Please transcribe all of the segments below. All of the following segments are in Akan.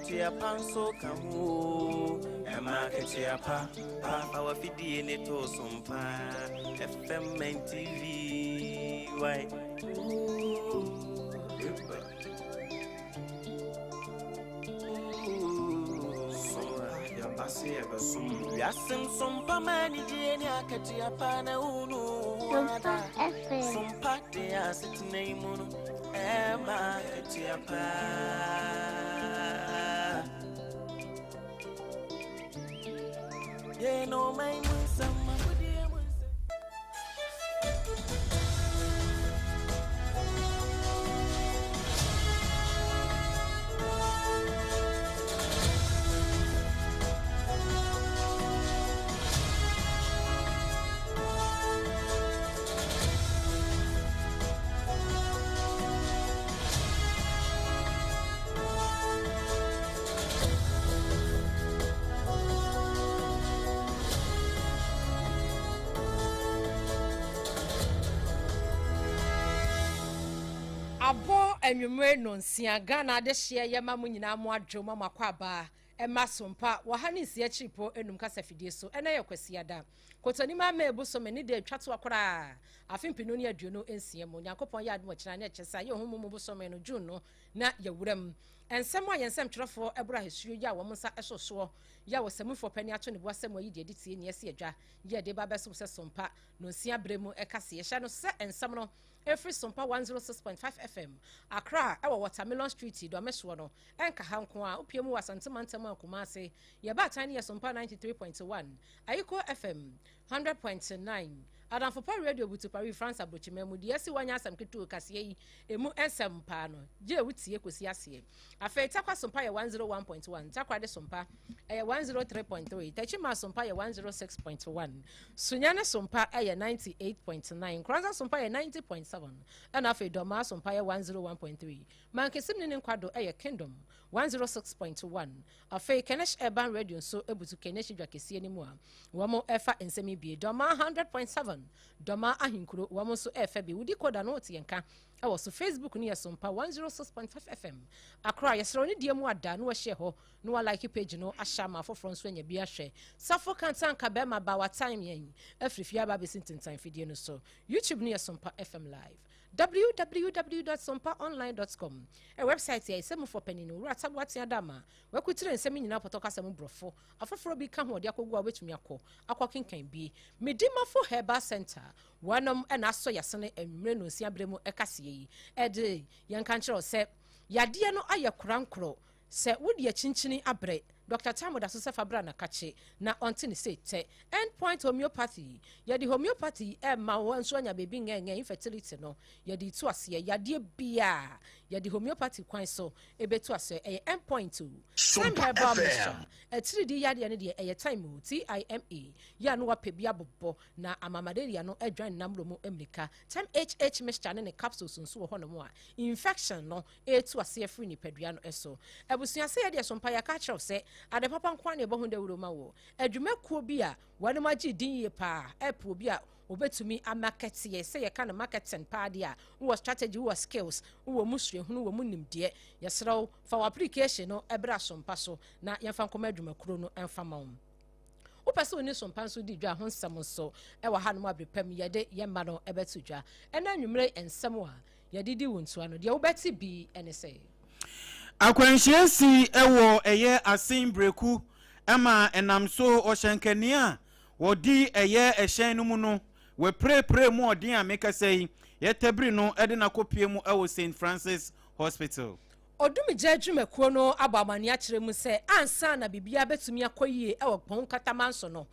Akatua pa nso ka ho o. Ɛma akatua pa pa. Fa w'afidie ne to so mpa. FM and TV. Why? Ooh, eba. Ooh, sompa yɛba se yɛbɛsom. Wiase nsompa ma anigyeɛ ne akatua pa na wonu wo Sompa ada. FM. Sompa de asetena yi mu no ɛma akatua pa. Yɛn ɔman mu nsɛm agodie mu nsɛm. Abɔ anwummere nnɔnsia, Ghana adehyeɛ yɛ ma mo nyinaa mo adwo ma mo akwaaba ɛma sompa wɔ ha ne nsia akyiripɔ enum kasa fidie so. Ɛnɛ yɛ Kwasiada. Kotonimu ama bosome ne da atwa toɔ koraa afe 2026 mu. Nyankopɔn yɛ adom ɔkyena ne ɛkyɛ sɛ ayɛ ɔho mu mu bosome no June no na yɛwura mu. Nsɛm a yɛn nsɛmtwerɛfoɔ ɛboro ahɛsuo yi a wɔn nsa ɛso soɔ yɛ a wɔsɛmufoɔ panin ato ne bo asɛm ayi deɛ ɛde tie nea ɛsi adwa yɛ de ba bɛsom sɛ sompa nonsia berɛ mu ɛka seɛ hyɛ no sɛ nsɛm no ɛfiri Sompa 106.5 FM Accra ɛwɔ Watermelon Street Dɔme soɔ no ɛnka ha nko a wopie mu wɔ Asantema ntam a Kumase yɛba atan no yɛ Sompa 93.1, Ayiko FM 100.9, Adamfopa Radio Butupari France Abrokyima mu deɛ asi wanya asɛm ketewa kaseɛ yi emu nsɛm paa no gye ewu tie kɔsi aseɛ. Afei Takwa Sompa yɛ 101.1, Takoradi Sompa ɛyɛ 103.3, Tachima Sompa yɛ 106.1, Sunyani Sompa ɛyɛ 98.9, Nkoranza Sompa yɛ 90.7, ɛna afei Dɔmaa Sompa yɛ 101.3, Mankesim ne ne nkwado ɛyɛ Kingdom 106.1. Afei Kenesh Urban Radio nso ebutu Kenesh dwa kɛseɛ no mu a wɔn ɛfa nsɛm yi bie. Dɔmaa 100.7, Dɔmaa ahenkuro, wɔn nso ɛfɛ bi. Wodi koda no wote yɛn ka ɛwɔ so. Facebook no yɛ Sompa 106.5 FM Accra. Yɛsrɛ ne deɛ mu ada na wɔahyɛ hɔ na wɔalike page no ahyɛ ama afoforɔ nso anya bi ahwɛ. Safo Kantanka bɛrima ba watime yɛn afiri fie aba abɛsi ntentan fidie no so. YouTube no yɛ Sompa FM Live, www.sompaonline.com ɛ website yɛ sɛmufoɔ panin no Wura Taboatea Dama wakutire nsɛm nyinaa pɔtɔ kasa mu borɔfo afoforɔ bi ka ho ɔde akɔgu a wobɛtumi akɔ akɔ kenkan bi. Medimafo Herbal Center wɔnom ɛna asɔ yasene anwummerɛ no nsia berɛ mu ɛkaseɛ yi ɛde yɛnka nkyerɛ wo sɛ yadeɛ no ayɛ korankorɔ sɛ wode akyinkyini abrɛ Dr. Tamo da so sɛ fa bra na kakye na ɔnte ne se tɛ. Endpoint Homeopathy, yɛde homeopathy ɛma wɔn nso anya baabi ngɛngɛ infertility no yɛde tu aseɛ. Yadeɛ bia yɛde homeopathy kwan so ɛbɛtu aseɛ ɛyɛ Endpoint o. Time Sompa Herbal FM. Mixture atiridi yadeɛ no deɛ ɛyɛ Time o, Time yɛ a no wapɛ bi abobɔ na ama malaria no adwan namro mu mmirika. Time HH Mixture ne ne capsules nso wɔ hɔnom a infection no ɛtu aseɛ firi nipadua no so. Abusua sɛ yɛdeɛ so mpa yɛka kyerɛw sɛ ade papa nko a na ɛbɔ ho dawuro ma wɔ adwumakuo bi a wɔnom agye din yie paa ɛpo obi a obetumi amarketeɛ sɛ yɛka no marketing paa deɛ a wowɔ strategy, wowɔ skills, wowɔ mu suahunu, wɔ mu nimdeɛ, yɛserɛ wo fa wɔ application no ɛberɛ asompa so na yɛmfa nkɔma adwumakuro no ɛmfa ma wo. Wopɛ sɛ woni sompa nso di dwa ho nsɛm nso ɛwɔ hanom aberepam yɛde yɛmma no ɛbɛto dwa. Ɛna anwummerɛ nsɛm a yɛde di wo ntoa no deɛ wobɛte bi ɛne sɛ Akwanhyia si ɛwɔ ɛyɛ Asen Breku ɛma ɛnam so ɔhyɛnkani a wɔdi ɛyɛ ɛhyɛn no mu no wɔpirepire mu ɔden a mekasa yi yɛtɛbiri no ɛde n'akɔpie mu ɛwɔ St Francis Hospital. Odumgya adwumakuo no abɔ amanneɛ akyerɛ mu sɛ ansa na biribiara bɛtumi akɔ yie ɛwɔ Kpɔn Kataman so no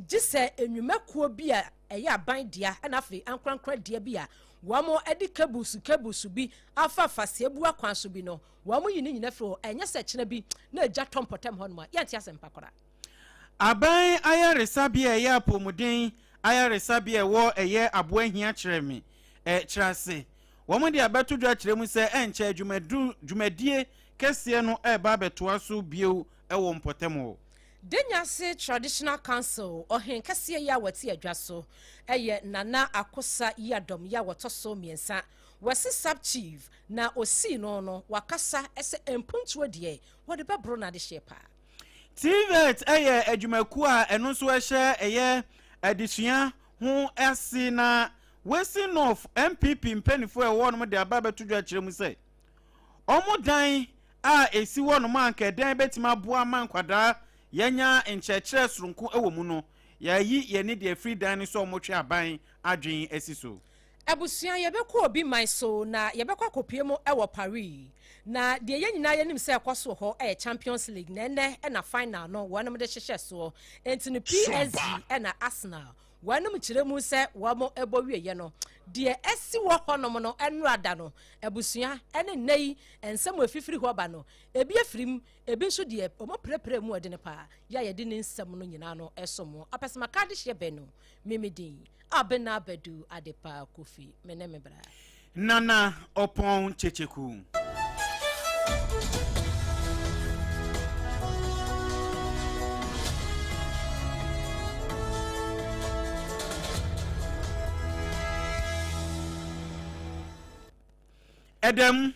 gye sɛ nnwumakuo bi a ɛyɛ aban dea ɛna afei ankorankora dea bi a wɔn de cables cables bi afa faseɛ bu akwan so bi no wɔn yi ne nyina firi hɔ. Ɛnyɛ sɛ kyena bi na agya tɔ mpɔtam hɔ nom a yɛnte asɛmpa koraa. Aban ayaresabea a ɛyɛ apɔmuden ayaresabea a ɛwɔ ɛyɛ aboa hia kyerɛ me ɛ kyerɛ ase wɔn de abɛto dwa kyerɛ mu sɛ ɛnkyɛ dwumadu dwumadie kɛseɛ no ɛreba abɛtoa so bio ɛwɔ mpɔtam hɔ. Denyase Traditional Council ɔhen kɛseɛ yi a wɔte adwa so ɛyɛ Nana Akosa Yiadɔm yi a wɔtɔ so mmiɛnsa. Wɔse sub chief na osii no no wakasa sɛ mpuntuo deɛ wɔde bɛboro n'adehyeɛ paa. TVET yɛ adwumakuo a ɛno nso ɛhyɛ ɛyɛ adesua ho ase na Western North NPP mpaninfoɔ a ɛwɔ hɔnom de aba abɛto dwa kyerɛ mu sɛ wɔn dan a ɛsi hɔnom a anka ɛdan bɛtumi aboa ama nkwadaa yɛanya nkyerɛkyerɛ soronko wɔ mu no, yɛayi yɛn ani de afiri dan no so a wɔtwe aban adwene asi so. Abusua, yɛbɛkɔ obi man so na yɛbɛkɔ akɔpue mu wɔ Paris. Na deɛ yɛn nyinaa yɛnim sɛ ɛkɔ so wɔ hɔ yɛ Champions League na ɛnnɛ na final no wɔnom de hyehyɛ soɔ. Enti no PSG na Arsenal wɔnom kyerɛ mu sɛ wɔn bɔ wieɛ no deɛ asi wɔ hɔnom no nnora da no abusua ɛne nnɛ yi nsɛm a ɛfifiri hɔ ba no ebi afiri mu ebi nso deɛ wɔn pirepire mu ɛdene paa yɛ a yɛde ne nsɛm no nyinaa no ɛso mo apɛsɛmaka adehyeɛ bɛn no mimi din Abena Badu Adepa Kofi me ne me bra. Nana Ɔpɔn Kyekyeku. Ɛdɛm,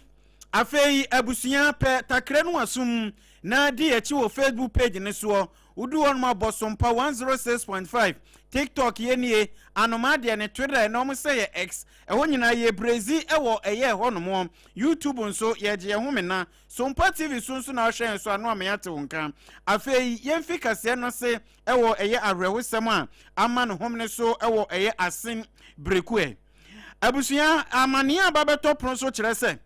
afei abusua pɛ takra no asom na di akyi wɔ Facebook page no soɔ. Wodu hɔ nom a bɔ Sompa 106.5, TikTok yɛ nie, Anomaa deɛ ne Twitter ɛna wɔn sɛ yɛ X, ɛhɔ nyinaa yɛ brezi ɛwɔ ɛyɛ ɛhɔ nom, YouTube nso yɛgye yɛn home na Sompa TV so nso na wohwɛ yɛn so ano ama yɛate wo nka. Afei yɛmfi kaseɛ no ase ɛwɔ ɛyɛ awerɛhosɛm a ama ne home no so ɛwɔ ɛyɛ Asen Brekuɛ. Abusua amaneɛ a ba bɛtɔ pono so kyerɛ sɛ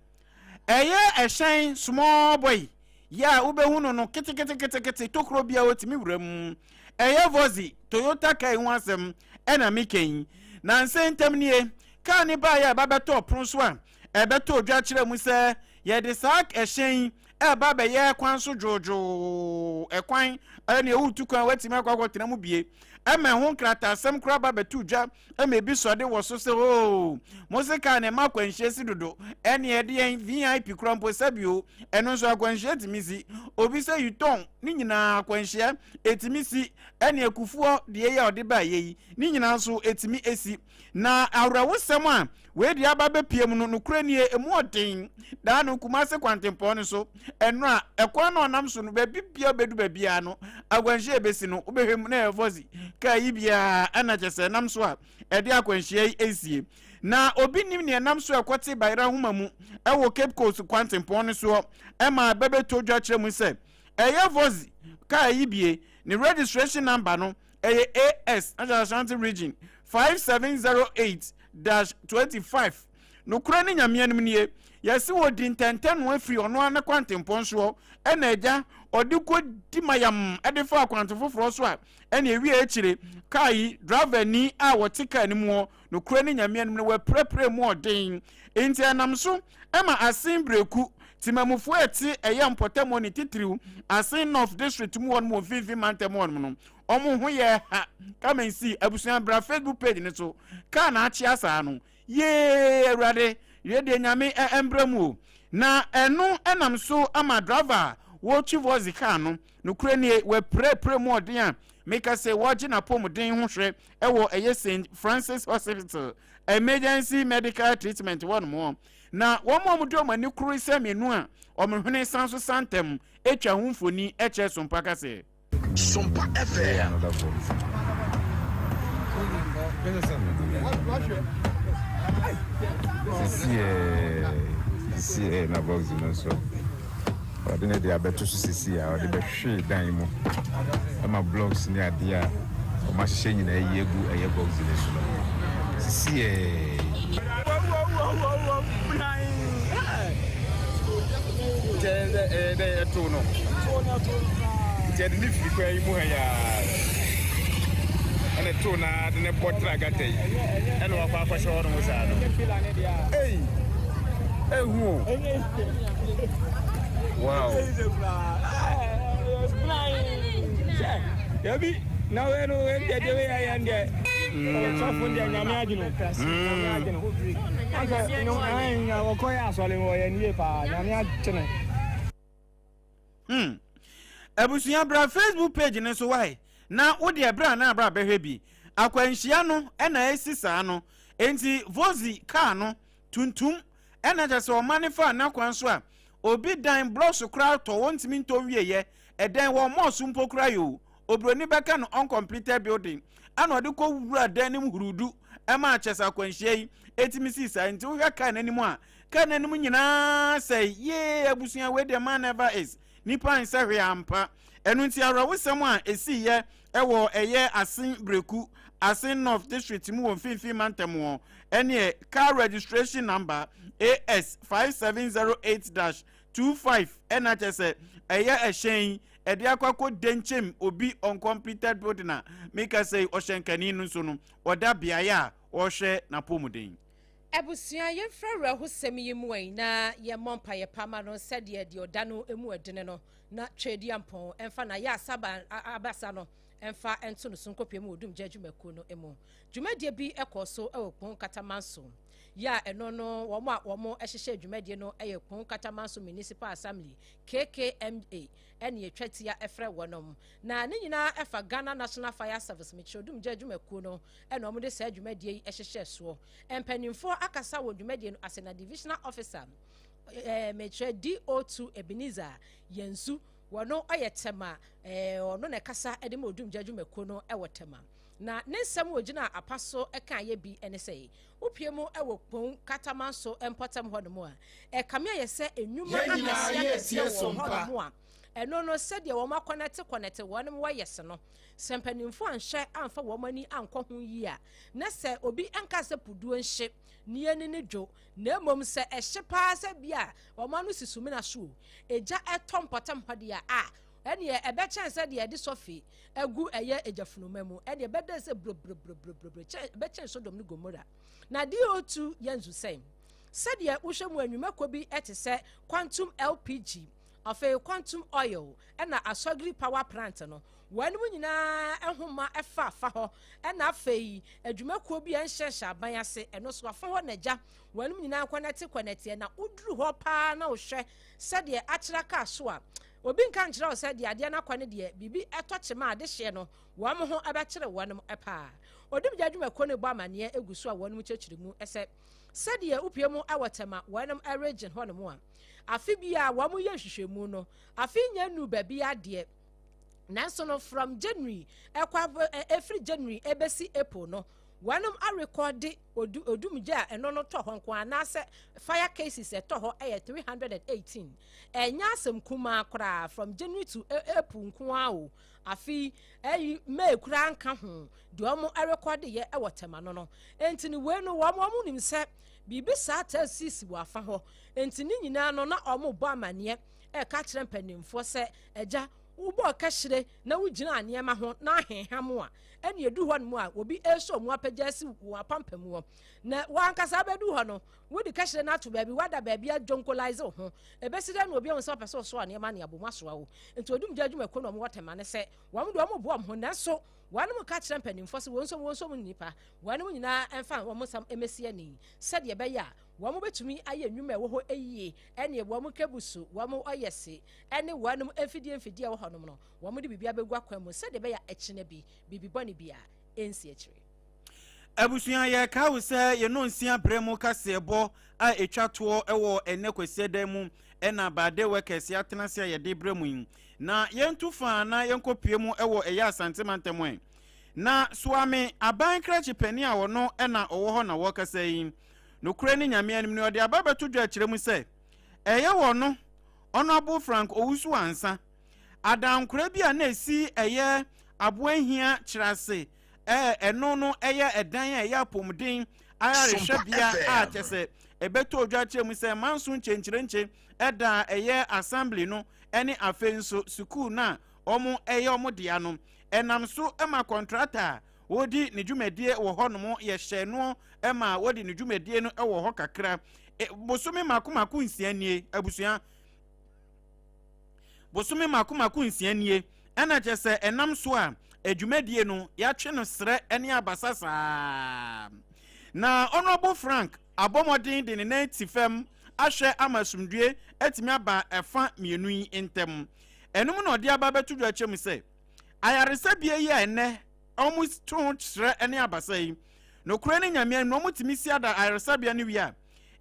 ɛyɛ ɛhyɛn small boy yɛ a wobɛhu no no keteketekete tokuro bi a ɔtumi wura mu. Ɛyɛ Vozi Toyota kaa yi ho asɛm ɛna meka yi. Nansa ntam nie, kaa ne baeɛ a ɛba bɛtɔɔ pono so a ɛbɛtɔɔ dwa kyerɛ mu sɛ yɛde saa ɛhyɛn yi ɛreba abɛyɛ kwan so dwoodwoo ɛkwan ɛne ɛwotu kwan watumi akɔ akɔtena mu bie ɛma ɛho nkrataasɛm koraa ba bɛto dwa ɛma ebi sɔde wɔ so sɛ oo mo se kaa na ɛma akwanhyia si dodo ɛne ɛde yɛn vip kora mpo sɛbio ɛno nso akwanhyia tumi si obi sɛ yutɔn ne nyinaa akwanhyia ɛtumi si ɛne akufoɔ deɛ yɛ ɔde ba yɛ yi ne nyinaa nso ɛtumi esi na awerɛwosɛm a wei deɛ aba bɛpie mu no nokorɛ nie ɛmu ɔden daa no Kumase kwantempɔn no so ɛno a ɛkwan no ɔnam so no baabi bia bɛdu baabiara no akwanhyia ɛbɛsi no wobɛhwɛ mu na ɛyɛ fɔsi kaa yi biara ɛna kyɛ sɛ ɛnam so a ɛde akwanhyia yi ɛsie na obi nim nea ɛnam so ɛkɔte bayera homa mu ɛwɔ Cape Coast kwantempɔn no soɔ ɛma bɛbɛtɔ dwa kyerɛ mu sɛ ɛyɛ fɔsi kaa yi bie ne registration number no ɛyɛ AS National Ashanti Region 5708 dash 25 Nokorɛ ne Nyame anim nie, yɛse wɔdi ntɛntɛnoa firi ɔno ara ne kwantempɔn soɔ ɛna agya ɔde kɔ di mayam de fa akwante foforɔ so a ɛna ɛwie akyire kaa yi driver ni a wɔte kaa no muɔ nokorɛ ne Nyame anim no wɔapirapira mu ɔden nti ɛnam so ɛma asen breku temamufoɔ ɛte ɛyɛ mpɔtamuo ne titiriw asen North District mu hɔ nom wɔ mfimfini mantam hɔ nom no Ɔmo ho yɛ ha. Come and see abusua bra Facebook page no so. Car na akyea saa no. Yee awurade yɛ deɛ nyame ɛmbrɛ mu o. Na ɛno ɛnam so ama driver a wɔretwi voice car no nokorɛ nie wapira pira mu ɔden a meka sɛ wɔregye n'apɔmuden ho hwɛ ɛwɔ ɛyɛ St Francis Hospital emergency medical treatment hɔ nom na wɔn a wɔde wɔn ani koro sɛ mmienu a wɔn hwene san so san ntɛm atwa ho mfoni kyerɛ Sompa ka sɛ. Sompa FM. Sisiɛ na box no nso ɔde ne de abɛto so sisi a ɔde bɛhwe dan mu ɛma blocks ne adeɛ a wɔn ahyehyɛ nyinaa yi agu ɛyɛ box no so no sisiɛ. Kyɛ dɛ ɛyɛ dɛ ɛtow no. Nti ɛde ne firi kwan yi mu ha yi ara. Ɛna ɛtow no ara de ne bɔ tra gata yi. Ɛna wakɔ akɔhyɛ hɔ nom saa no. Ei! Ehu o. Wow. Dabi, na wei no wei deɛ deɛ wei ayɛ deɛ sɔfo deɛ nyame agye no nyame agye no anka wɔkɔ yɛ asɔre wɔyɛ ne yie paa nyame agye no. Hmm. Abusua bra Facebook page no so wae na wo deɛ bra na bra bɛhwɛ bi. Akwanhyia no na esi saa no. Enti Vozi car no tuntum. Ɛna kyerɛ sɛ ɔmane faa n'akwan so a obi dan blocks koraa tɔ wɔntumi ntɔ nwieɛ, ɛdan wɔ mɔɔ so mpo koraa yoo, obroni bɛka no uncompleted building, ɛna ɔde kɔ wura dan no mu hurudu ɛma kyerɛ sɛ akwanhyia yi ɛtumi sii saa. Nti wohwɛ kaa n'anim a, kaa n'anim nyinaa sɛe. Yee abusua, wei deɛ man never is, nipa nsɛ hwee ampa. Ɛno nti awerɛhosɛm a ɛsiiɛ ɛwɔ ɛyɛ Asen Breku, Asen North District mu wɔ Mfimfini Mantam hɔ, ɛneɛ car registration number AS 5708-25 ɛna kyɛ sɛ ɛyɛ ɛhyɛn yi ɛde akɔ akɔ denkyem obi uncompleted building a meka sɛ ɔhyɛnkani no nso no ɔda beaeɛ a ɔrehwɛ n'apɔmuden. Abusua, yɛmfiri awerɛhosɛm yi mu ɛ na yɛmmɔ mpaeɛ pa ma no sɛdeɛ deɛ ɔda no mu ɛdene no na Tweaduampɔn mfa n'ayɛ abasa no mfa nto no so nkɔpue mu wɔ Dumgya adwumakuo no mu. Dwumadie bi kɔɔ so wɔ Kpong Katamanso yɛ a ɛno no wɔn a wɔhyehyɛɛ dwumadie no yɛ Kpong Katamanso Municipal Assembly, KKMA, ɛne ɛtwa tia frɛ wɔnom. Na ne nyinaa ɛfa Ghana National Fire Service, mekyerɛ Dumgya adwumakuo no ɛna wɔde saa dwumadie yi hyehyɛɛ soɔ. Mpanimfoɔ akasa wɔ dwumadie no ase na Divisional Officer ɛɛ mekyerɛ DO2 Ebenezer Yanzu, wɔno ɔyɛ Tema, ɛɛ ɔno na ɛkasa de ma Odumgya adwumakuo no wɔ Tema. Na ne nsɛm a ɔgyinaa apa so kaeɛ bi ne sɛ, wopue mu wɔ Kpong Katamanso mpɔtam hɔnom a, ɛkame ayɛ sɛ nnwuma Yɛn nyinaa akɛseɛ yɛretie akɛseɛ wɔ Sompa. hɔnom a, ɛno no sɛdeɛ wɔn akɔnɛte kɔnɛte wɔn wires no, sɛ mpanimfoɔ anhwɛ amfa wɔn ani ankɔ ho yie a, na sɛ obi nka sɛ puduo nhye ne ani ne dwo, na mmom sɛ ɛhye paa sɛ bi a wɔn ano si sumina so o, egya ɛtɔ mpɔtam hɔ deɛ a, ɛneɛ ɛbɛkyɛn sɛ deɛ ɛde sɔfe agu ɛyɛ egyafunuma mu, ɛneɛ ɛbɛdɛ sɛ brobrobrobro, ɛbɛkyɛn Sodom ne Gomora. Na DO2 yɛ nzu sɛn? Sɛdeɛ wohwɛ mu a, nnwumakuo bi te sɛ Quantum LPG, afei Quantum Oil, ɛna Asogli Power Plant no, wɔnom nyinaa nhoma fa afa hɔ, ɛna afei adwumakuo bi a ɛnhyɛnhyɛ aban ase, ɛno nso afa hɔ na agya wɔnom nyinaa kɔnɛte kɔnɛteɛ, na woduru hɔ paa na wohwɛ sɛdeɛ akyerɛ kaa so a, obi nka nkyerɛ wo sɛ deɛ adeɛ no akɔ ne deɛ biribi ɛtɔ kyema a adehyeɛ no wɔn ho ɛbɛkyere wɔnom paa. Odumgya adwumakuo no rebɔ amaneɛ gu so a wɔnom kyerɛkyerɛ mu sɛ sɛdeɛ wopue mu wɔ Tema wɔnom region hɔnom a afe biara wɔn yɛ nhwehwɛmu no afe nyɛ nnuu baabi adeɛ nanso no from January ɛkɔ ɛfiri January ɛbɛsi April no wɔnom arekɔde odu odumgya a ɛno no tɔ hɔ nko anaasɛ fire cases ɛtɔ hɔ ɛyɛ 318. Ɛnyɛ asɛm kumaa koraa from January to April nko ara o. Afi ɛyi May koraa nka ho deɛ wɔn ɛrekɔde yɛ ɛwɔ Tema no no. Enti no wei no wɔn wɔn nim sɛ biribi saa taa sisi wɔ afa hɔ. Enti ne nyinaa no na wɔn bɔ amaneɛ ɛka kyerɛ mpanimfoɔ sɛ agya wobɔ kɛhyire na wogyina nneɛma ho na ahenham a ɛne edu hɔ nom a obi ɛresɔ mu apagya asi wɔn apampam hɔ na wɔn ankasa abɛdu hɔ no Wode kɛhyerɛ no ato baabi, woada baabi adwonkolaise wo ho. Ɛbɛsi dɛn na obi ahu sɛ ɔpɛ sɛ ɔsoa nneɛma ne abom asoa wo? Enti odumgya adwumakuo na wɔwɔ tɛma ne sɛ wɔn deɛ wɔboa wɔn ho nanso wɔnom ka kyerɛ mpanimfoɔ sɛ wɔn nso wɔn nso nnipa wɔnom nyinaa mfa wɔn nsam mmɛsi ani sɛdeɛ ɛbɛyɛ a wɔn bɛtumi ayɛ nnwuma a ɛwɔ hɔ yie ɛne wɔn kebusu, wɔn ɔyɛse ɛne wɔnom mfidie mfidie a ɛwɔ hɔnom no wɔn de biribi abɛgu akwan mu sɛdeɛ ɛbɛyɛ a ɛkyena bi biribi bɔne biara ɛnsi akyire. Abusua, yɛrekae wo sɛ yɛn nonsia berɛ mu kaseɛbɔ a ɛtwa toɔ wɔ ɛnnɛ Kwasiada mu na Bade Workers yɛatena ase a yɛde brɛ mu yi. Na yɛntu fa na yɛnkɔpue mu wɔ ɛyɛ Asante mantam ɛ. Na Suame aban krakye panin a ɔno na ɔwɔ hɔ na wɔrekasa yi, nokorɛ ne Nyame anim no ɔde aba bɛto dwa akyerɛ mu sɛ ɛyɛ ɔno, Honourable Frank Owusu Ansah, adankora bi a na ɛsi ɛyɛ Aboahia Kyerase Ɛɛ, ɛno no yɛ ɛdan a ɛyɛ apɔmuden ayarehwɛbea a kyɛ sɛ ɛbɛtɔ odwa kyerɛ mu sɛ manso nkyenkyerenkye ɛda a ɛyɛ assembly no ne afei nso sukuu no a wɔn ɛyɛ wɔn dea no. Ɛnam so ma kɔntrata a wɔdi ne dwumadie wɔ hɔ nom yɛhyɛ no ma wɔdi ne dwumadie no wɔ hɔ kakra. E, bosome mako mako nsia nie, abusua. Bosome mako mako nsia nie, ɛna kyerɛ sɛ ɛnam so a adwumadie no yɛatwe no serɛ ne abasa saa. Na Honourable Frank abɔ mmɔden de ne nan ti fam ahwɛ ama asomdue atumi aba ɛfa mmienu yi ntam. Ɛno mu na ɔde aba abɛto dwa kyerɛ mu sɛ ayaresabea yi a ɛnnɛ wɔto ho serɛ ne abasa yi, nokorɛ ne Nyame anim na wɔtumi si ada ayaresabea no wie a,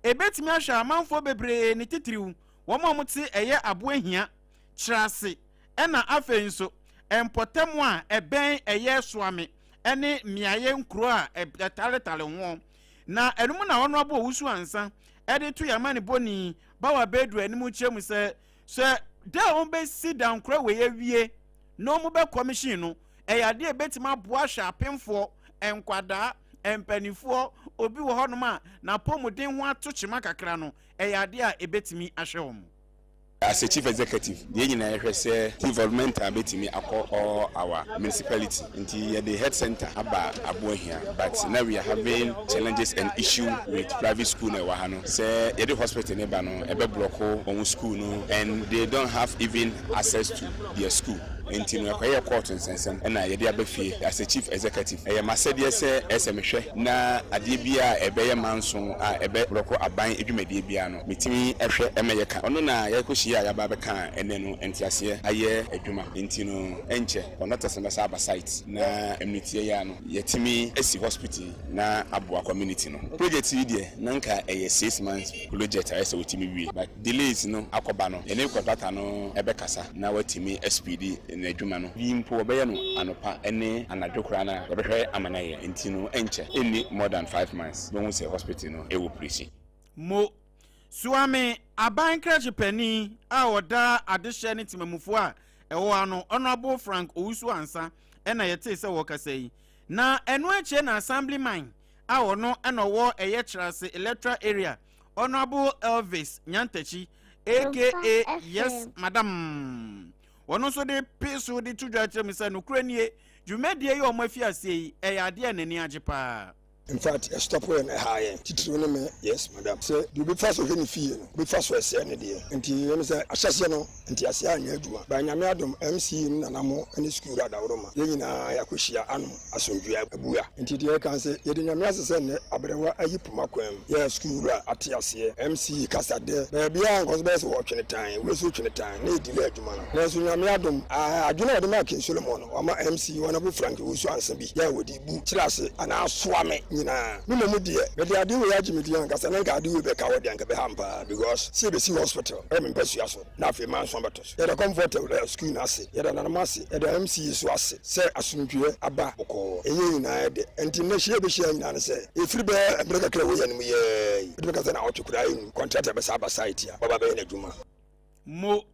ɛbɛtumi ahwɛ amanfoɔ bebree ne titiriw wɔn a wɔte ɛyɛ Aboahia, Kyerase ɛna afei nso mpɔtam a ɛbɛn ɛyɛ Soame ne mmeaeɛ nkuro a ɛtaretare ho. Na ɛno mu na Honourable Owusu Ansah de to yɛn amanebɔni Bawa Bedu anim kyerɛ mu sɛ, sɛ da a wɔbɛsi dankora wei awie na wɔbɛ commission no, ɛyɛ adeɛ a ɛbɛtumi aboa ahwɛ apemfoɔ, nkwadaa, mpanimfoɔ, obi wɔ hɔnom a n'apɔmuden ho ato kyema kakra no, ɛyɛ adeɛ a ɛbɛtumi ahwɛ wɔn. As a Chief Executive, yɛn nyinaa yɛhwɛ sɛ development a bɛtumi akɔ all our municipality nti yɛde health center aba Aboahia, but na we are having challenges and issue with private school na ɛwɔ ha no sɛ yɛde hospital ne ba no, ɛbɛ block wɔn school no and they don't have even access to their school. Nti no ɛkɔyɛ court nsɛnsɛm ɛna yɛde aba fie. As a Chief Executive, ɛyɛ m'asɛdeɛ sɛ ɛsɛ mehwɛ na adeɛ biara a ɛbɛyɛ manso a ɛbɛ block aban adwumadie biara no, metumi hwɛ ɛma yɛka. Ɔno na yɛkɔhyia a yɛaba abɛka a ɛnɛ no nteaseɛ ayɛ adwuma. Nti no ɛnkyɛ contractors no bɛsa aba site na mmeretia yi ara no yɛatumi asi hospital yi na aboa community no. Project yi deɛ na nka ɛyɛ 6 months project a ɛsɛ sɛ wɔtumi wie, but delays no akɔba no, yɛne contractor no ɛbɛkasa na watumi aspeedi n'adwuma no. Bi mpo wɔbɛyɛ no anɔpa ne anadwo koraa no a yɛbɛhwɛ ama no ayɛ. Nti no ɛnkyɛ, ɛnni more than 5 months bɛhu sɛ hospital no ɛwɔ operation. Mo Suame aban krakye panin a ɔda adehyɛ ne temamufoɔ a ɛwɔ ano, Honourable Frank Owusu Ansah, ɛna yɛtee sɛ wɔkasa yi. Na ɛno akyire na Assemblyman a ɔno ɛna ɔwɔ ɛyɛ Kyerase Electoral Area, Honourable Elvis Nyantakyi, aka Yes Madam, wɔn nso de pe so de to dwa kyerɛ mu sɛ nokorɛ nie, dwumadie yi a wɔn afi aseɛ yi, ɛyɛ adeɛ a n'ani agye paa. In fact, ɛstop yɛn, ɛha yɛn titiriw ne me, Yes Madam, sɛ deɛ obi fa so hwɛ ne fie no, obi fa so ɛsɛɛ ne deɛ. Nti yɛm sɛ ahyɛseɛ no nteaseɛ anyɛ adwuma ba. Nyame adom, MCE ne nanamo ne sukuu adaworoma, yɛn nyinaa yɛakɔhyia anom asomdwoe abua. Nti deɛ ɛka sɛ yɛde Nyame ase sɛ nnɛ aberewa ayi poma kwan mu, yɛ sukuu wura ate aseɛ, MCE kasa dɛ baabiaa nkɔ so bɛyɛ sɛ wɔtwene tan wei so twene tan na yɛdelay adwuma no. Nanso Nyame adom, adwene a wɔde maa King Solomon no, wama MCE Honourable Frank Owusu Ansah bi yɛ a wɔde bu kyerɛ ase anaa asoa me nyinaa. Me mmom deɛ, mede adeɛ wei agye me din ankasa, na nka adeɛ wei bɛka hɔ deɛ, anka ɛbɛha me paa, because sɛ yɛbɛsi hospital ɛwɔ me mpasua so na afei manso abɛtɔ so. Yɛda Comfort School no ase, yɛda nananom ase, yɛda MCE so ase sɛ asomdwoeɛ aba bɔkɔɔ. Ɛyɛ nyinaa dɛ. Nti nnɛ hyia a yɛbɛhyia nyinaa ne sɛ, ɛfiri bɛyɛ mmerɛ kakra a ɛwɔ yɛn anim yɛɛ yi, wotumi ka sɛ nnawɔtwe koraa ɛnnu, contractor bɛsa aba site a waba abɛyɛ n'adwuma. Mo.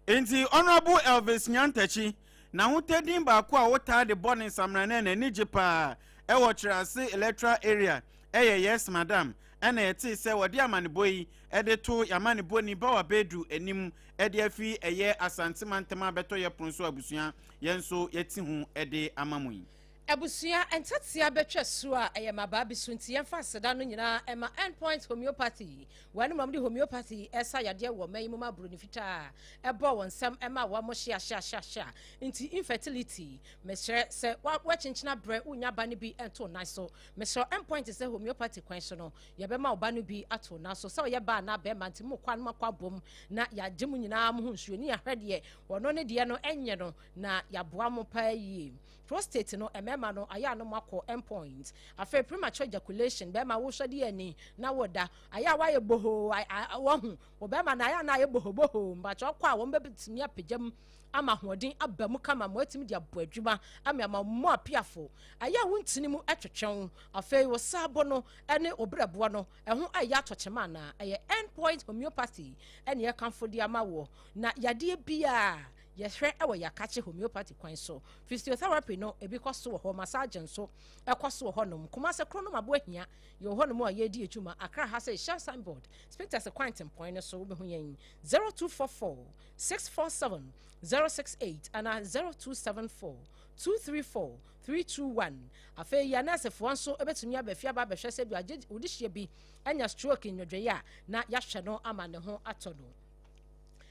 Nti Honourable Elvis Nyantakyi, n'ahotadin baako a wotaa de bɔ ne nsamranɛ n'ani gye paa ɛwɔ Kyerase Electoral Area ɛyɛ Yes Madam, ɛna yɛtee sɛ wɔde amanebɔ yi ɛde to y'amanebɔni Bawa Bedu anim ɛde afi ɛyɛ Asante mantam a bɛtɔ yɛ pono so. Abusua, yɛn nso yɛte ho ɛde ama mo yi. Abusua, ntatea bɛtwa su a ɛyɛ mmabaa bi so, nti yɛmfa aseda no nyinaa ɛma Endpoint Homeopathy. Wɔn anom de homeopathy ɛsa yadeɛ wɔ ɔman yi mu ma buroni fitaa ɛbɔ wɔn nsam ɛma wɔn mo hyea hyea hyea hyea. Nti infertility, mesrɛ sɛ wɔakyenkyena brɛ wonya ba no bi ɛnto nan so, mesrɛ Endpoint sɛ homeopathy kwan so no yɛbɛma wo ba no bi ato nan so, sɛ ɔyɛ ba anaa bɛrima. Nti mo kɔ anom akɔ abom na yɛagye mo nyinaa mo ho nsuo ne yɛahwɛ deɛ wɔno ne deɛ no ɛnyɛ no na yɛaboa mo paa yie. Prostate no, mmarima no ayɛ a no akɔ Endpoint. Afei premature ejaculation, bɛrima wohwɛ de ani na woda ayɛ a wayɛ bohoo, wahu wɔ bɛrima no ayɛ a na ayɛ bohoboho, mbakyɛ ɔkɔ a wɔn bɛtumi apagya mu ama ahoɔden aba mu kama ma watumi de abɔ adwuma ama mo apiafo ayɛ a wontini mu ɛtwetwɛn. Afei wo saabo no ne wo brɛboɔ no ɛho ayɛ atɔkyema anaa, ɛyɛ Endpoint Homeopathy ɛne ɛkamfo de ama wɔ. Na yadeɛ biara yɛhwɛ ɛwɔ Yɛakakye Homeopathy kwan so. Physiotherapy no ebi kɔ so wɔ hɔ, massage nso ɛkɔ so wɔ hɔnom. Kumase Kronom Aboahia yɛwɔ hɔnom a yɛredi adwuma. Accra ha sɛ Shell signboard, Spintex kwan tempɔn no so, wobɛhu yɛn 0244 647 068 anaa 0274 234 321. Afei yɛn anɛɛsefoɔ nso bɛtumi aba fie aba abɛhwɛ sɛ bi agye wode hyia bi anya stroke nnwodwoeɛ a na yɛahwɛ no ama ne ho atɔ no.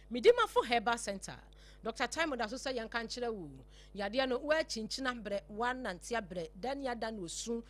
Medimafo Herbal Center, Dr Time da so sɛ yɛnka nkyerɛ wo, yadeɛ no woakyinkyina berɛ, woanante abrɛ da ne ada ne osu.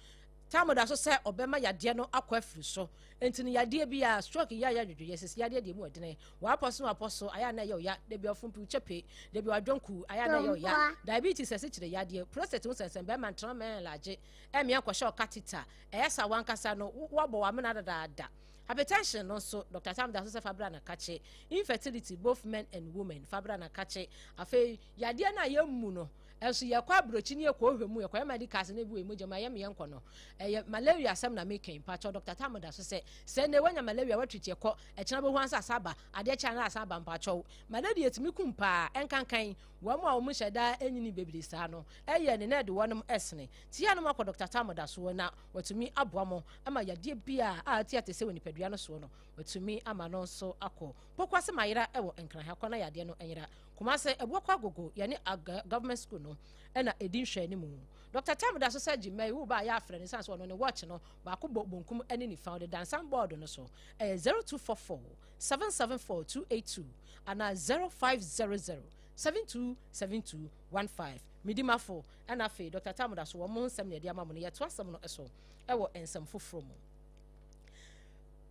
Time da so sɛ ɔbɛma yadeɛ no akɔ afiri so. Nti no yadeɛ bi a stroke yɛ ayɛ adwodwoyɛ sisi yadeɛ deɛ mu ɔdene wapɔ so wapɔ so ayɛ ana ɛyɛ ɔya dabi ɔfompi kyɛpe dabi wadwonku ayɛ ana ɛyɛ ɔya, diabetes, ɛsikyire yadeɛ, prostate ho sɛnsɛn, bɛrima ntena mɛn lagye ɛmea nkɔhyɛ ɔka tita ɛyɛ sa wankasa no wabɔ wamena dadaada. Hypertension no nso, Dr. Tam da so sɛ fa bra na kakye. Infertility, both men and women, fa bra na kakye. Afei, yadeɛ no a yɛmmu no, ɛnso yɛkɔ aburokyi ne yɛkɔ ohwɛ mu, yɛkɔyɛ medicals ne bi wɔ mogya mu, ɛyɛ me yɛnkɔ no. Ɛyɛ malaria asɛm na meka yi, mpakyɛw Dr. Tam da so sɛ, sɛ nnɛ woanya malaria, woatreat ɛkɔ, ɛkyena bɛhu ansa asa aba, adeɛ kye a na asan aba, mpakyɛw. Malaria tumi kum paa, ɛnkankan wɔn a wɔn nhyɛ da nyini bebree saa no, ɛyɛ ne na ɛde wɔnom sene. Tia no makɔ Dr. Tam da soɔ na watumi aboa mo ama yadeɛ biara a ate ate sɛ wɔ nipadua no soɔ no, watumi ama no nso akɔ. Pokuase Mayera wɔ Nkran ha, kɔ na yadeɛ no nyera. Kumase, Abuakwa Agogo, yɛne Aga Government School no na ɛdi nhwɛanimu. Dr. Tam da so sɛ Gyimah yi, wo ba a yɛafrɛ no, ɛsiane sɛ ɔno ne watch no baako bɔ bonkum ne nifa, ɔde dansan board no so. Ɛyɛ 0244 774 282 anaa 0500 7272 15. Medimafo ɛna afei Dr. Tam da so wɔn nsɛm na yɛde ama mo no, yɛto asɛm no so ɛwɔ nsɛm foforɔ mu.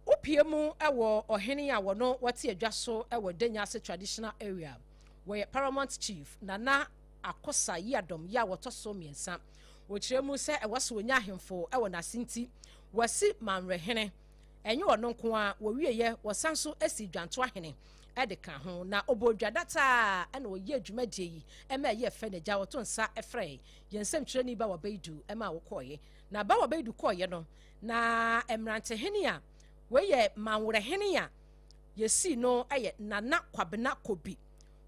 Wopie mu wɔ ɔhene a wɔno wɔte adwa so wɔ Danyase traditional area. Wɔyɛ Paramount Chief Nana Akosa Yiadom yi a wɔtɔ so mmiɛnsa. Wɔkyerɛ mu sɛ ɛwɔ sɛ wɔnya ahemfo wɔ n'ase nti wɔasi Manwerɛhene. Ɛnyɛ ɔno nko ara, wɔwieɛ wɔsan so si Dwantoa hene de ka ho. Na ɔbɔ dwa data na ɔyɛ dwumadie yi ma ɛyɛɛ fɛ. N'agya ɔto nsa frɛɛ yɛn nsɛmtwerɛni Bawa Baidu ma wɔkɔeɛ. Na Bawa Baidu kɔeɛ no, na mmerantehene a wei yɛ Manwerɛhene a yɛsii no yɛ Nana Kwabena Kobi.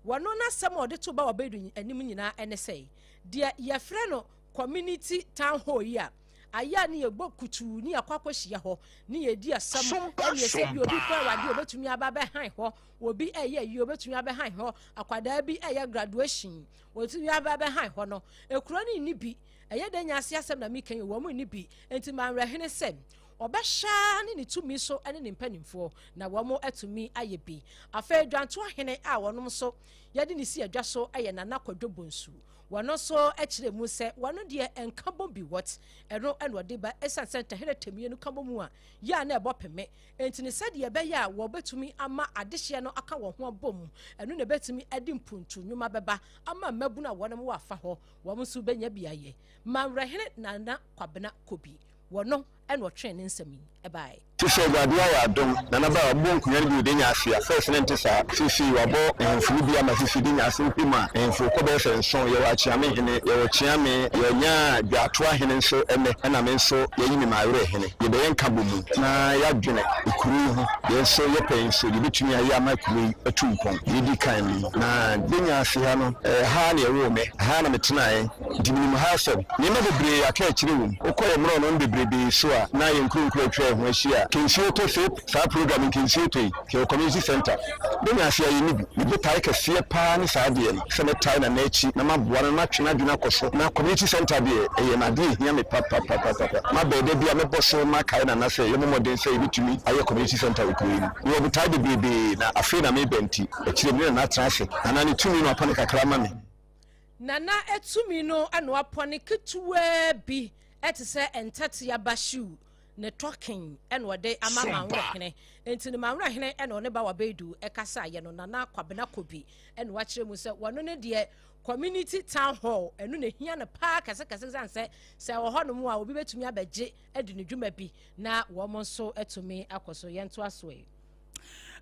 Wɔno n'asɛm a ɔde to Bawa Baidu anim nyinaa ne sɛ, deɛ yɛfrɛ no community town hall yi a ayɛ a ne yɛbɔ kutuu ne yɛakɔ akɔhyia hɔ ne yɛdi asɛm ɛne sɛ bi obi kɔ awade obɛtumi aba bɛhan hɔ, obi ɛyɛ ayie obɛtumi abɛhan hɔ, akwadaa bi ɛyɛ graduation wɔtumi aba bɛhan hɔ no, ekuro no nni bi. Ɛyɛ dɛ nya ase asɛm na meka yi, wɔn nni bi. Nti Manwerɛhene sɛ ɔbɛhyɛ ne ne tumi so ne ne mpanimfoɔ na wɔn atumi ayɛ bi. Afei Dwantoa hene a wɔn nso yɛde ne si adwa so yɛ Nana Kwadwo Bonsu. Wɔn nso kyerɛ mu sɛ wɔn deɛ nka bɔ bi what ɛno ɛna ɔde ba, ɛsiane sɛ ntɛherɛ tɛmie no ka bɔ mu a yɛ a na ɛbɔ peme nti ne sɛdeɛ ɛbɛyɛ a wɔbɛtumi ama adehyeɛ no aka wɔn ho abɔ mu, ɛno na ɛbɛtumi de mpuntu nnwuma bɛba ama mmabunu a wɔn wɔ afa hɔ wɔn nso bɛnya bi ayɛ. Manwerɛhene Nana Kwabena Kobi, wɔno ɛna ɔtwee ne nsɛm yi ɛbaeɛ. Sisi Awurade ayɛ adom, Nana Ba wabɔ nkonwa no bi wɔ Denya ase a first na ɛnte saa, seesei wabɔ ahemfo no bi ama seesei Denya ase wohwɛ mu a ahemfo kɔ bɛyɛ sɛ nson, yɛwɔ Akyeame hene, yɛwɔ Kyeame, yɛnya Dwaatoa hene nso ɛnɛ, ɛna me nso yɛayi me Mawerɛ hene, yɛbɛyɛ nkabɔmu na yɛadwene kuro yi ho, yɛn nso yɛpɛ nso deɛ yɛbɛtumi ayɛ ama kuro yi atu mpɔn. Deɛ ɛdi kan no, na Denya ase ha no, ɛha na yɛwoo me, ɛha na metenaeɛ. Nti menim ha asɛm. Nneɛma bebree aka akyire wom. Wokɔ yɛn mmorɔno no bebrebee so a, na yɛn nkuro nkuro atwa yɛn ho ahyia a, Kensuo tɔ so saa program yi Kensuo tɔ yi, yɛwɔ community center. Menya ase a yɛnni bi. Me botae kɛseɛ paa ne saa adeɛ no, sɛ mɛtae Nana akyi na maboa no na matwe n'adwene akɔ so. Na community center deɛ, ɛyɛ m'adeɛ a ɛhia me papapapapa. Mabɛɛ da bi a mɛbɔ so makae Nana sɛ yɛmmɔ mmɔden sɛ yɛbɛtumi ayɛ community center wɔ kuro yi mu. Mewɔ botae bebrebee na afei na mereba nti, akyire me ne Nana atena ase. Nana ne tumi no apɔne kakra ama me. Nana tumi no na wapɔne ketewaa bi te sɛ ntatea bahyew ne tɔken na ɔde ama Manwerɛhene. Nti no Manwerɛhene na ɔne Bawa Beidu kasaeɛ no, Nana Kwabena Kobi na wakyerɛ mu sɛ wɔno ne deɛ community town hall ɛno na ehia no paa kɛsekɛse sane sɛ sɛ ɛwɔ hɔnom a obi bɛtumi abɛgye adi ne dwuma bi na wɔn nso atumi akɔ so. Yɛntoa so ɛ.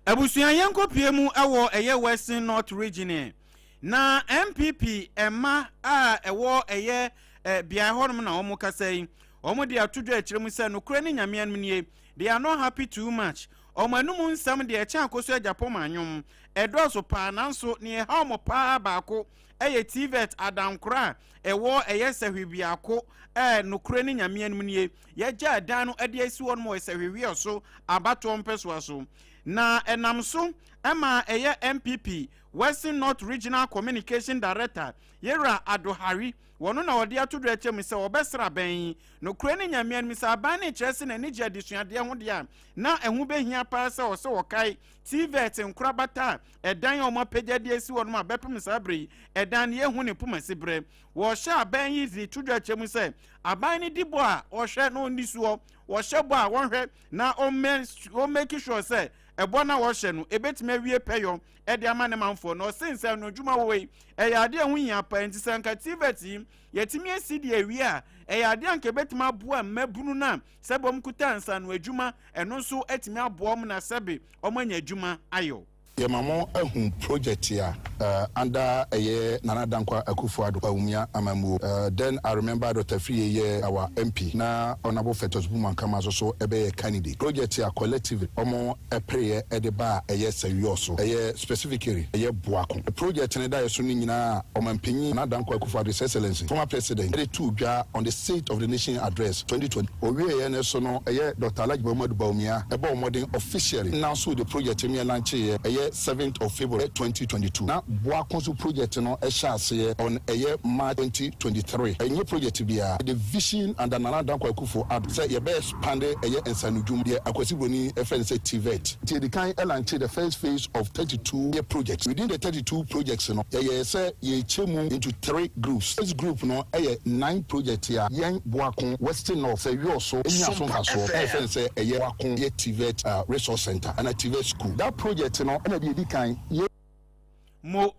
Abusua yɛnkɔpie mu wɔ ɛyɛ Western North Region na NPP mma a ɛwɔ ɛyɛ beaeɛ hɔnom na wɔn kasa yi. Wɔn de ato dwa akyerɛ mu sɛ nokorɛ ne Nyame anom nie, they are not happy too much. Wɔn anum nsɛm deɛ ɛkyɛn akoso agyapong anwom. Ɛdɔɔso paa nanso nea ɛha wɔn paa baako ɛyɛ TVET adankora a ɛwɔ ɛyɛ sɛhwe biako ɛ nokorɛ ne Nyame anom nie. Yɛgya ɛdan no ɛde asi hɔnom wɔ sɛhwehweɛ so abatoɔ mpɛsoa so. Na ɛnam so ɛma ɛyɛ NPP Western North Regional Communication Director, Yewura Ado Harry, wɔno na ɔde ato dwa akyɛ mu sɛ wɔbɛsra abɛn yi. Nokorɛ ne Nyame anim sɛ aban no rekyerɛ sɛ n'ani gye adesuadeɛ ho deɛ a, na ɛho bɛhia paa sɛ ɔsɛ wɔkae TVET nkorabata a ɛdan a wɔapagya de asi hɔ nom a bɛpem saa berɛ yi ɛdan no yɛnhu ne pomasi berɛ. Wɔhyɛ aban yi de to dwa kyɛ mu sɛ aban no di bɔ a ɔhwɛ na ɔnni soɔ, wɔhyɛ bɔ a wɔnhwɛ na ɔmmake sure sɛ ɛbɔ no a wɔhyɛ no ɛbɛtumi awie pɛyɔ de ama ne manfoɔ. Na ɔse nsɛm adwuma wɔ yi ɛyɛ adeɛ a ɛho hia paa, nti sɛ nka TVET yi yɛtumi asi deɛ awie a, ɛyɛ adeɛ a nka ɛbɛtumi aboa mmabunu no a sɛbe wɔn kuta nsano adwuma, ɛno nso atumi aboa wɔn na sɛbe wɔn anya adwuma ayɔ. Yɛma mo ahu project a under ɛyɛ Nana Dankwa Akufo Addo Bawumia amammuo. Then I remember Doctor Afriyie yɛ our MP na Honourable Fetus Bumah-Nkamah nso so bɛyɛ candidate. Project a collectively wɔn pereɛ de baa ɛyɛ Sɛwiɔ so, ɛyɛ specifically ɛyɛ Boako. Project no daeɛ so no nyinaa a Ɔmanpanyin Nana Dankwa Akufo Addo His Excellency former President de too dwa on the State of the Nation Address 2020. Ɔwieeɛ no so no ɛyɛ Doctor Alhaji Muhammadu Bawumia bɔɔ mmɔden officially announced the project no yɛlancheeɛ ɛyɛ seventh of February 2022. Na Boako so project no hyɛɛ aseɛ on ɛyɛ March 2023. Ɛnyɛ project biara, the vision under Nana Dankwa Akufo Addo sɛ yɛbɛ expande ɛyɛ nsanodwum deɛ Akwasi Broni frɛ no sɛ TVET. Nti yɛdi kan lanchee the first phase of 32 yɛ projects. Within the 32 projects no yɛyɛɛ sɛ yɛrekyɛ mu into three groups. First group no yɛ nine project a yɛn Boako, Western North, sɛ Yɔɔ so nya so mfasoɔ na yɛfrɛ no sɛ ɛyɛ Boako yɛ TVET Resource Centre anaa TVET School. That project no na deɛ ɛdi kan yɛ. Mo.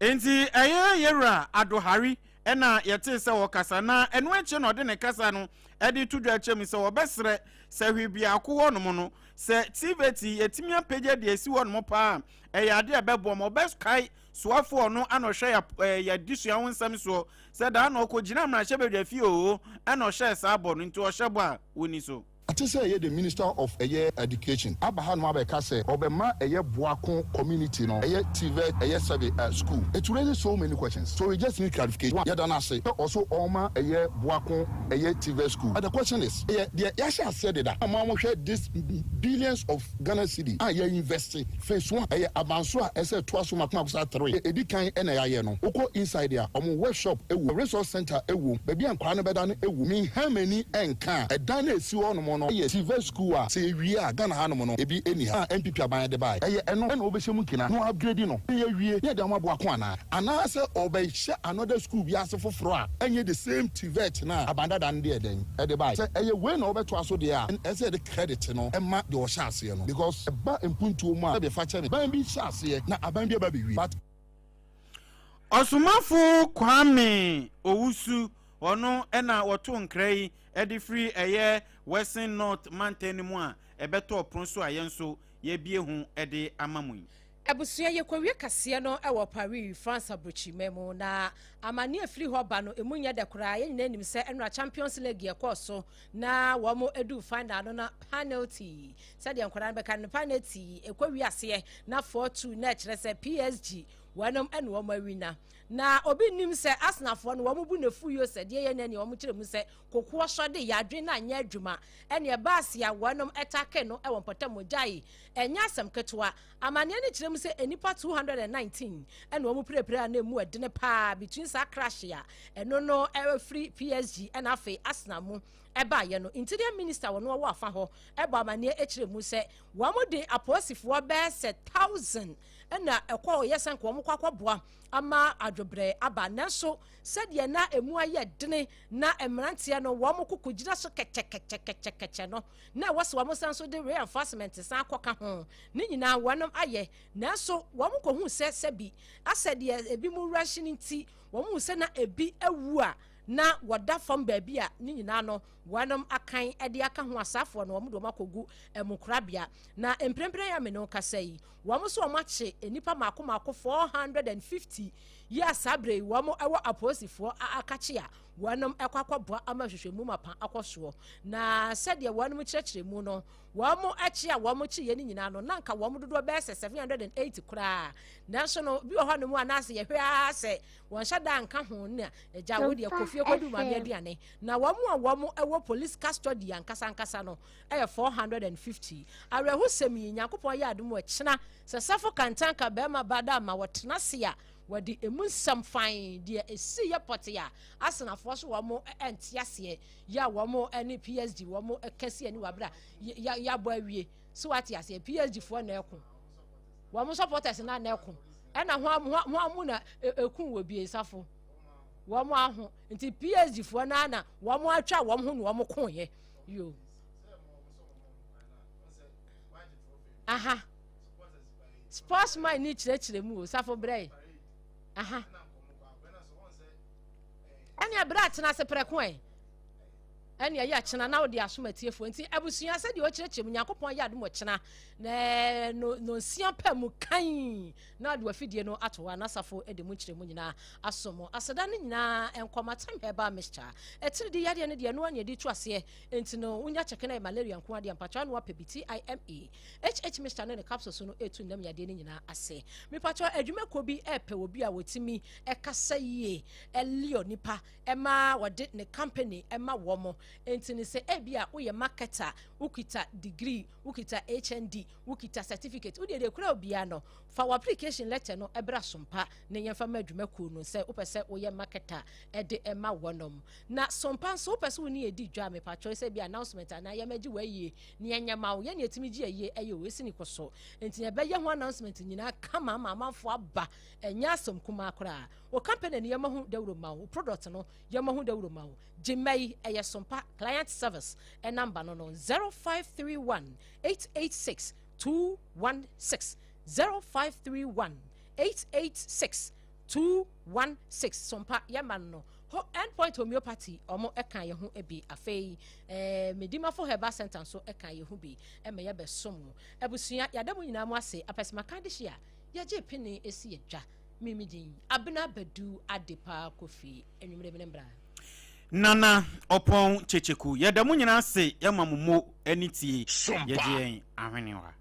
Enti ɛyɛ Yɛwura Ado Hari na yɛtee sɛ ɔkasa, na ɛno akyi na ɔde ne kasa no de to dwa kyerɛ mu sɛ ɔbɛsrɛ sɛ hwe biako hɔnom no, sɛ TVET yi yɛtumi apagya de asi hɔnom paa a, ɛyɛ ade a ɛbɛboa ma ɔbɛkae soafoɔ ɔno ana ɔhwɛ yɛ adesua ho nsɛm soɔ sɛ daa na ɔkɔgyina mmarahyɛbadwa fie oo ɛna ɔhyɛɛ saa bɔ no, nti ɔhyɛ bɔ a wɔnni so. Ate sɛ ɛyɛ the minister of ɛyɛ education aba ha nom abɛka sɛ ɔbɛma ɛyɛ Boako community no ɛyɛ TVET ɛyɛ sɛbe ɛ school. It raises so many questions so we just need clarification. One, yɛda no ase sɛ ɔso ɔɔma ɛyɛ Boako ɛyɛ TVET school but the question is ɛyɛ deɛ yɛahyɛ aseɛ deda a mo a mohwɛ this billions of Ghana cedi a yɛ invest phase one ɛyɛ abansoro a ɛsɛ ɛtoa so mako mako saa three deɛ ɛdi kan ɛna yɛayɛ no wokɔ inside a ɔmo workshop ɛwom resource center ɛwom baabi a nkwadaa no bɛda no ɛwom menha m'ani ɛnka a ɛdan no a ɛsi hɔ nom no ɛyɛ TVET school a sɛ yɛwie a Ghana ha nom no ebi ɛnni ha a NPP aban de baeɛ ɛyɛ ɛno ɛna wɔbɛhyɛ mu nkina na wɔ upgrade no na yɛawie na yɛde ama boako anaa anaasɛ ɔbɛhyɛ another school bi ase foforɔ a ɛnyɛ the same TVET no a aban dada no de ɛdɛn ɛde baeɛ sɛ ɛyɛ wei na wɔbɛtoa so deɛ a ɛsɛ yɛde credit no ma deɛ ɔhyɛ aseɛ no because ɛba mpuntuo mu a sɛdeɛ fa kyɛ me ban bi hyɛ aseɛ na aban bi aba bɛwie but. Ɔsomafo Kwame Owusu, ɔno na wɔtoo nkra yi de firi ɛyɛ Western North mantam no mu a ɛbɛtɔɔ pono so a yɛn nso yɛabue ho de ama mo yi. Abusua, yɛkɔwie kaseɛ no wɔ Paris, France aburokyiman mu, na amaneɛ a ɛfiri hɔ ba no, ɛmu nyɛ dɛ koraa. Yɛn nyinaa nim sɛ ɛnora Champions League ɛkɔɔ so na wɔn duu final no na penalty, sɛdeɛ nkwadaa no bɛka no, penalty ɛkɔwie aseɛ na 4-2 na ɛkyerɛ sɛ PSG wɔnom ɛna wɔn awina. Na obi nnim sɛ Arsenalfoɔ no wɔn bu na efu yio sɛ deɛ yɛ nɛ wɔn kyerɛ mu sɛ kokoɔ sɔ de yɛ adwene na anyɛ adwuma ɛne ɛbaa se a wɔnom ɛtake no ɛwɔ mpɔtam gyae ɛnyɛ asɛm ketewa. Amaneɛ no kyerɛ mu sɛ nnipa 219 na wɔn pirapira a na emu ɛdene paa between saa crash a ɛno no ɛfiri PSG ɛna afei Arsenal mu ɛbaeɛ no. Interior Minister wɔn ɔwɔ afa hɔ ɛbɔ amaneɛ ɛkyerɛ mu sɛ wɔn de apolisifoɔ bɛyɛ sɛ 1000 ɛna ɛkɔ yɛ sɛ nka wɔn kɔ akɔboa ama adwobrɛ aba, nanso sɛdeɛ na emu ayɛ dene na mmeranteɛ no wɔn koko gyina so kɛkyɛkɛkyɛkɛkyɛ no na ɛwɔ sɛ wɔn san so de reinforcement san kɔka ho ne nyinaa wɔn ayɛ, nanso wɔn kɔhu sɛ sɛbi asɛ deɛ ebi mu rush no nti wɔn hu sɛ na ebi awu a na wɔda fam baabi a ne nyinaa no wɔn akan de aka ho asaafoɔ no wɔn de wɔn akɔgu ɛmukorabea. Na mprempren a me ne wo kasa yi, wɔn nso wɔn akye nnipa mako mako 450 yi a saa berɛ yi wɔn wɔ apolisifoɔ akakye a wɔn kɔ akɔboa ama nhwehwɛmu mapa akɔ soɔ. Na sɛdeɛ wɔn kyerɛkyerɛ mu no, wɔn akye a wɔn kyeeɛ no nyinaa no, na nka wɔn dodoɔ bɛyɛ sɛ 780 koraa. Nanso no, bi wɔ hɔ nom a na asɛ yɛhwɛ ara sɛ wɔn hyɛ da nka ho na agya wo deɛ kɔ fie kɔdu maame aduane. Na wɔn a wɔn wɔ police custody ankasa ankasa no yɛ 450. Awerɛhosɛm yi, Nyankopɔn yɛ adom ɔkyena sɛ Safo Kantanka barima ba da ma wɔtena ase a, wɔde emu nsɛm fann, deɛ ɛsiiɛ pɔtee a Arsenalfoɔ so wɔn nte aseɛ yɛ a wɔn ne PSG wɔn ka si ani wɔ abere a yɛabɔ awie. So wate aseɛ? PSG foɔ na ɛko. Wɔn supporters na na ɛko. Ɛna ho ho amu na ɛku wɔ bie safo. Wɔn aho. Nti PSG foɔ na na wɔn atwa wɔn ho na wɔn koeɛ. Yo. Aha. Sports man ni kyerɛkyerɛ mu o, safo brɛ. Aha. Ɛne ɛbrɛ atena ase prɛko ɛ. Ɛne ɛyɛ akyena na wode asom atiefoɔ. Nti abusua sɛdeɛ ɔkyerɛkyerɛ mu Nyankopɔn ayɛ adom ɔkyena na no nonsia pɛ mu kan na ɔde wafidie no ato hɔ a n'asafo de mu nkyerɛmu nyinaa asom mo. Aseda no nyinaa nkɔ ma Time Herbal Mixture. Atiridi yadeɛ no deɛ ɛno ara na yɛde tu aseɛ nti no wonya kyɛke na ɛyɛ malaria nko adeɛ mpakyɛw ano apɛ bi TIME HH Mixture ne ne capsules no ɛtu nnam yadeɛ no nyinaa ase. Mepakyɛw adwumakuo bi ɛpɛ obi a wɔtumi ɛkasa yie ɛliɔ nipa ɛma wɔde ne company ɛma wɔn nti no sɛ ebi a woyɛ marketer wokita degree wokita HND wokita certificate wodeɛ deɛ kura obiara no fa wɔ application letter no ɛbra sompa ne yɛmfa ma adwumakuo no sɛ wopɛ sɛ woyɛ marketer ɛde ɛma wɔnom na sompa nso wopɛ sɛ wo ne yɛdi dwa mepatwɛ sɛ bi announcement anaa yɛmɛgye w'ayie ne yɛnyɛ ma wo yɛne yɛtumi gye ayie ɛyɛ o ɛsi ne kɔ so nti yɛbɛyɛ ho announcement nyinaa kama ama amanfoɔ aba ɛnyɛ asɛm kumaa koraa wo company no yɛma ho dawuro ma wo product no yɛma ho dawuro ma wo gye mma yi ɛyɛ sompa client service ɛnamba no no 0531 886 216 0531 886 216 sompa yɛma no ho Endpoint Homeopathy ɔmo ɛka yɛn ho bi afei ɛɛ Medimafo Herbal Center nso ɛka yɛn ho bi ɛma yɛbɛsom abusua yɛada mu nyinaa mu ase apɛsɛmaka de hyia yɛgye pene esi yɛ dwa mimi din Abena Badu Adepa Kofi enwumere mi ne mbra. Nana Ɔpɔn Kyekyeku yɛda mo nyinaa ase yɛma mo mo ani tie yɛgye yɛn ahwenewa.